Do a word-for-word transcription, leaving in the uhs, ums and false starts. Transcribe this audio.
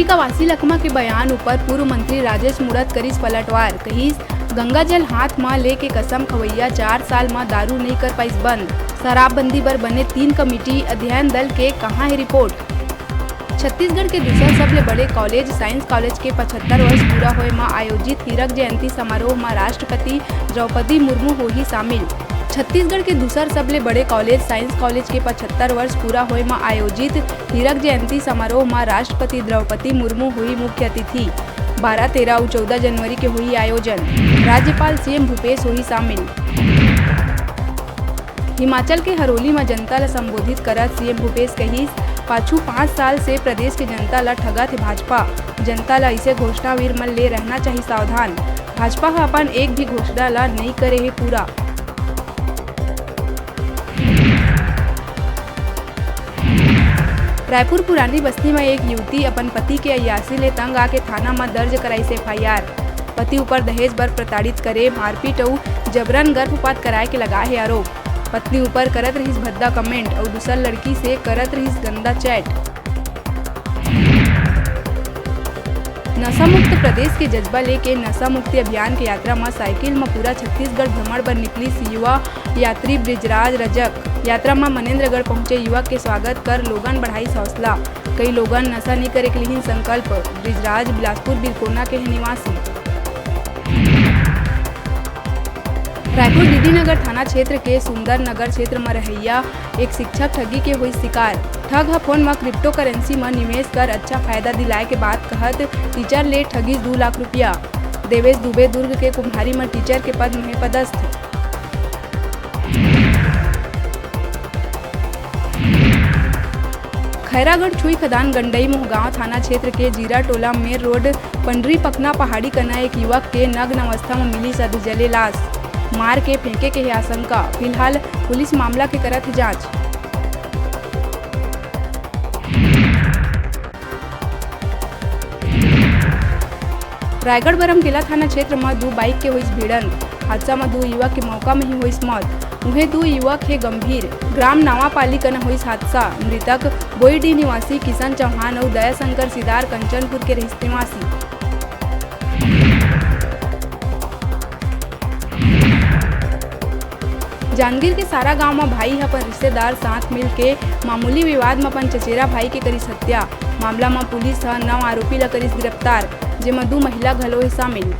कवासी लखमा के बयान ऊपर पूर्व मंत्री राजेश मूणत करिस पलटवार, कहिस, "गंगा जल हाथ म लेके कसम खवैया चार साल म दारू नइ कर पाइस बंद।" शराबबंदी बर बने तीन कमेटी, अध्ययन दल के कहां हे रिपोर्ट? छत्तीसगढ़ के दूसर सबले बड़े कॉलेज, साइंस कॉलेज के पचहत्तर वर्ष पूरा होए म आयोजित हीरक जयंती समारोह म राष्ट्रपति द्रौपदी मुर्मू होही शामिल। छत्तीसगढ़ के दूसर सबले बड़े कॉलेज, साइंस कॉलेज के पचहत्तर वर्ष पूरा होए म आयोजित हीरक जयंती समारोह म राष्ट्रपति द्रौपदी मुर्मू होही मुख्य अतिथि। बारह, तेरह अउ चौदह जनवरी के होही आयोजन। राज्यपाल सीएम भूपेश होही शामिल। हिमाचल के हरोली म जनता ल संबोधित करत सीएम भूपेश कहिस, "पाछू पांच साल से प्रदेश के जनता ल ठगत हे भाजपा। जनता ल अइसे घोषणावीर मन ले रहना चाही सावधान। भाजपा ह अपन एक भी घोषणा ल नइ करे हे पूरा।" रायपुर पुरानी बस्ती म एक युवती अपन पति के अय्यासी ले तंग आके थाना म दर्ज कराइस एफआईआर। पति ऊपर दहेज बर प्रताड़ित करे, मारपीट अउ जबरन गर्भपात कराए के लगाए हे आरोप। पत्नी ऊपर करत रहिस भद्दा कमेंट अउ दूसर लड़की से करत रहिस गंदा चैट। नशा मुक्त प्रदेश के जज्बा लेके नशा मुक्ति अभियान के यात्रा म साइकिल म पूरा छत्तीसगढ़ भ्रमण बर निकलिस युवा यात्री बृजराज रजक। यात्रा म मनेंद्रगढ़ पहुंचे युवक के स्वागत कर लोगन बढ़ाइस हौसला। कई लोगन नशा नइ करे के लिहिन संकल्प। बृजराज बिलासपुर बिरकोना के हे निवासी। रायपुर डीडी नगर थाना क्षेत्र के सुंदर नगर क्षेत्र म रहइया एक शिक्षक ठगी के होइस शिकार। ठग ह फोन म क्रिप्टो करेंसी म निवेश कर अच्छा फायदा दिलाए के बात कहत टीचर ले ठगिस दू लाख रुपया। देवेश दुबे दुर्ग के कुम्हारी म टीचर के पद म हे पदस्थ। खैरागढ़ छुई खदान गंडई मोहगांव थाना क्षेत्र के जीरा टोला मेर रोड पंडरी पकना पहाड़ी कना एक युवक के नग्न अवस्था म मिलिस अधजले लाश। मार के फेंके के हे आशंका। फिलहाल पुलिस मामला के करत हे जांच। रायगढ़ बरमकेला थाना क्षेत्र म दू बाइक के होइस भिड़ंत। हादसा म दू युवक के मौका म ही होइस मौत। उहें, दू युवक हे गंभीर। ग्राम नावापाली कना होइस हादसा। मृतक बोईडीह निवासी किशन चौहान अउ दयाशंकर सिदार कंचनपुर के रहिस निवासी। जांजगीर के सारा गांव म भाई ह अपन रिश्तेदार साथ मिल के मामूली विवाद म अपन चचेरा भाई के करिस हत्या। मामला म पुलिस ह नौ आरोपी ल करिस गिरफ्तार, जेमा दू महिला घलो हे शामिल।